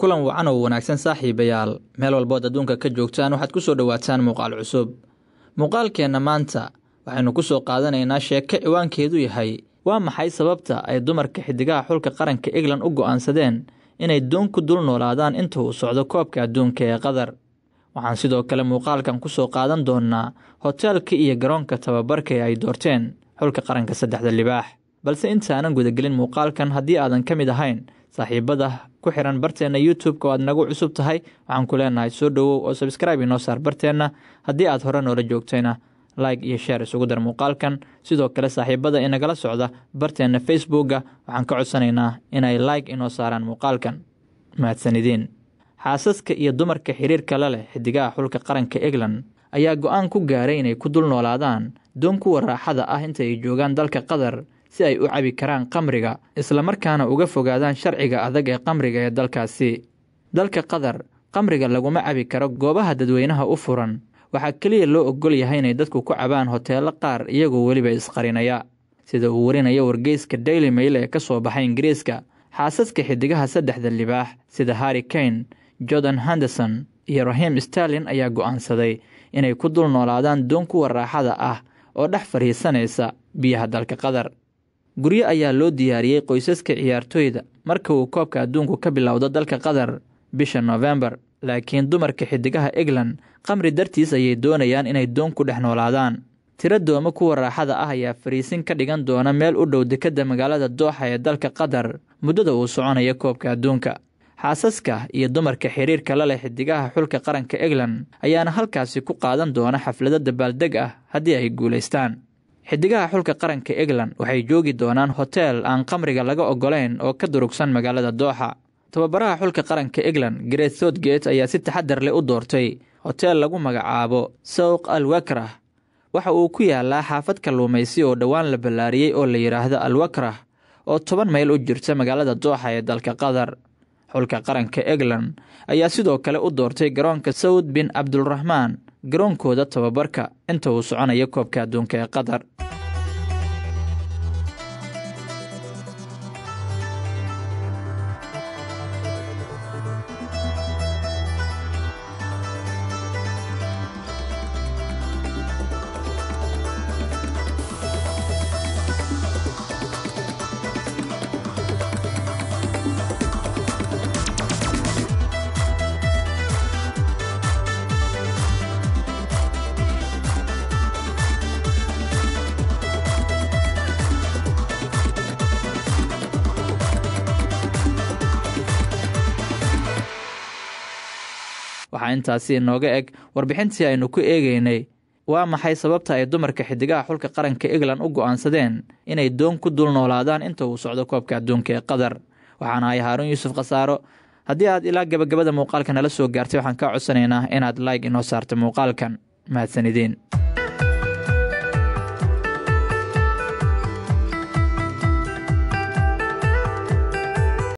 Kulan wacan oo wanaagsan saaxiibayaal, meel walbood adduunka ka joogtaan waxaad ku soo dhowaataan muuqaal cusub. Muuqaalkeenna maanta waxaynu ku soo qaadanaynaa sheeko ciwaankeedu yahay: waa maxay sababta ay dumarka xidigaha xulka qaranka England u go'aansadeen inay doon ku dul noolaadaan inta uu socdo koobka adduunka ee Qatar? Waxaan sidoo kale muuqaalkan ku soo qaadan doonaa hoteelka iyo garoonka tababarka ee ay doorteen xulka qaranka saddexda libaax. Balse intaanan gudagelin muuqaalkan, haddii aadan ka mid ahayn saaxiibada ku xiran barteenna YouTube-ka oo aad nagu cusub tahay, waxaan ku leenahay soo dhowow oo subscribe inoo saar barteenna. Haddii aad hore noola joogtayna, like iyo share isugu dar muuqaalkan. Sidoo kale saaxiibada inagala socda barteenna Facebookga waxaan ka codsanaynaa inay like inoo saaraan muuqaalkan. Mahadsanideen. Xaasaska iyo dumarka xiriirka la leh xidigaha xulka qaranka England ayaa go'aan ku gaaray inay ku dul noolaadaan doon kuwa raaxada ah inta ay joogaan dalka Qatar, si ay u cabi karaan qamriga islamarkaana uga fogaadaan sharciga adag ee qamriga ee dalkaasi. Dalka Qatar qamriga laguma cabi karo goobaha dadweynaha u furan, waxaa keliya loo ogol yahay inay dadku ku cabaan hoteelo qaar iyagoo weliba isqarinaya. Sida uu warinayo wargeyska Daily Mail ee ka soo baxay Ingiriiska, xaasaska xidigaha saddexda libaax sida Harry Kane, Jordan Henderson iyo Raheem Sterling ayaa go'aansaday inay ku dul noolaadaan doon kuwa raaxada ah oo dhex fadhiisanaysa biyaha dalka Qatar. Guryo ayaa loo diyaariyey qoysaska ciyaartooyda marka uu koobka adduunku ka bilowdo dalka Qatar bisha Noofembar, laakiin dumarka xidigaha England qamri dartiis ayay doonayaan inay doon ku dhex noolaadaan. Tiro doomo kuwa raaxada ah ayaa fariisin ka dhigan doona meel u dhow dekedda magaalada Dooxa ee dalka Qatar muddada uu soconayo koobka adduunka. Xaasaska iyo dumarka xiriirka la leh xidigaha xulka qaranka England ayaana halkaasi ku qaadan doona xaflado dabaaldeg ah haddii ay guulaystaan. Xidigaha xulka qaranka England waxay joogi doonaan hoteel aan qamriga laga ogolayn oo ka durugsan magaalada Dooxa. Tababaraha xulka qaranka England Gareth Southgate ayaa si taxadar leh u doortay hoteel lagu magacaabo Souq Al Wakrah. Waxa uu ku yaalaa xaafad kalluumaysi oo dhowaan la ballaariyey oo la yidhaahdo Al Wakrah, oo 10 mayl u jirta magaalada Dooxa ee dalka Qatar. Xulka qaranka England ayaa sidoo kale u doortay garoonka Saud bin Cabdulraxmaan garoonkooda tababarka inta uu soconayo koobka adduunka ee Qatar. Waxaa intaasi inooga eg warbixintii aynu ku eegeynay waa maxay sababta ay dumarka xidigaha xulka qaranka England u go'aansadeen inay doon ku dul noolaadaan inta uu socdo koobka adduunka ee Qatar. Waxaana ahay Haaruun Yuusuf Khasaaro. Haddii aad ilaa gabagabada muuqaalka nala soo gaartay, waxaan kaa codsanaynaa inaad like inoo saarto muuqaalkan. Mahadsanideen.